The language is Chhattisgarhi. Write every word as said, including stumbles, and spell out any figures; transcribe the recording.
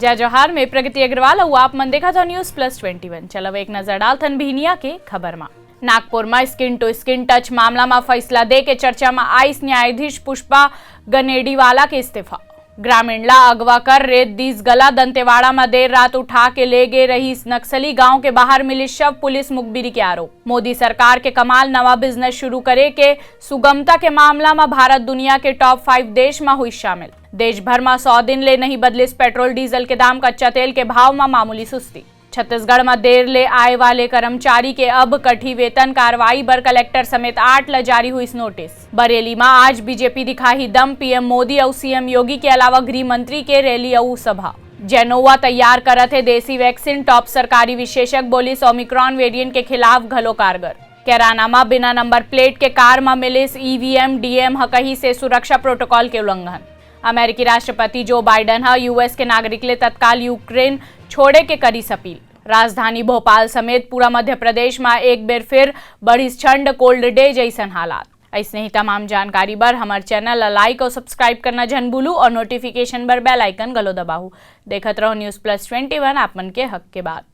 जय जोहार, मैं प्रगति अग्रवाल अउ आप मन देखत हो News Plus Twenty One। चलव एक नजर डालथन बिहनिया के खबर मा। नागपुर मा skin to skin touch मामला मा फैसला दे के चर्चा मा आइस न्यायाधीश पुष्पा गनेडीवाला के इस्तीफा। ग्रामीण ला अगवा कर रेत दीस गला, दंतेवाड़ा मा देर रात उठा के ले गे रहीस नक्सली, गांव के बाहर मिलिस शव, पुलिस मुखबिरी के आरोप। मोदी सरकार के कमाल, नवा business शुरू करे के सुगमता के मामला मा भारत दुनिया के top five देश मा हुई शामिल। देश भर मा सौ दिन ले नहीं बदलिस पेट्रोल डीजल के दाम, कच्चा तेल के भाव मा मामूली सुस्ती। छत्तीसगढ़ म देर ले आए वाले कर्मचारी के अब कटही वेतन, कार्रवाई बर कलेक्टर समेत आठ ल जारी हुईस नोटिस। बरेली म आज बीजेपी दिखाही दम, पीएम मोदी अउ सीएम योगी के अलावा गृह मंत्री के रैली अउ सभा। जेनोवा तैयार करत हे देसी वैक्सीन, टॉप सरकारी विशेषज्ञ बोलिस ओमिक्रॉन वेरिएंट के खिलाफ घलो कारगर। कैराना म बिना नंबर प्लेट के कार म मिलिस ईवीएम, डीएम ह कहिस ए सुरक्षा प्रोटोकॉल के उल्लंघन। अमेरिकी राष्ट्रपति जो बाइडन ह यूएस के नागरिक ले तत्काल यूक्रेन छोड़े के करिस अपील। राजधानी भोपाल समेत पूरा मध्य प्रदेश म एक बेर फिर बढ़िस ठंड, cold day जैसन हालात। ऐसने ही तमाम जानकारी बर हमर चैनल ला like और subscribe करना झन भूलू और notification बर bell icon घलो दबाहू। देखत रहो News Plus Twenty One, आप मन के हक के बात।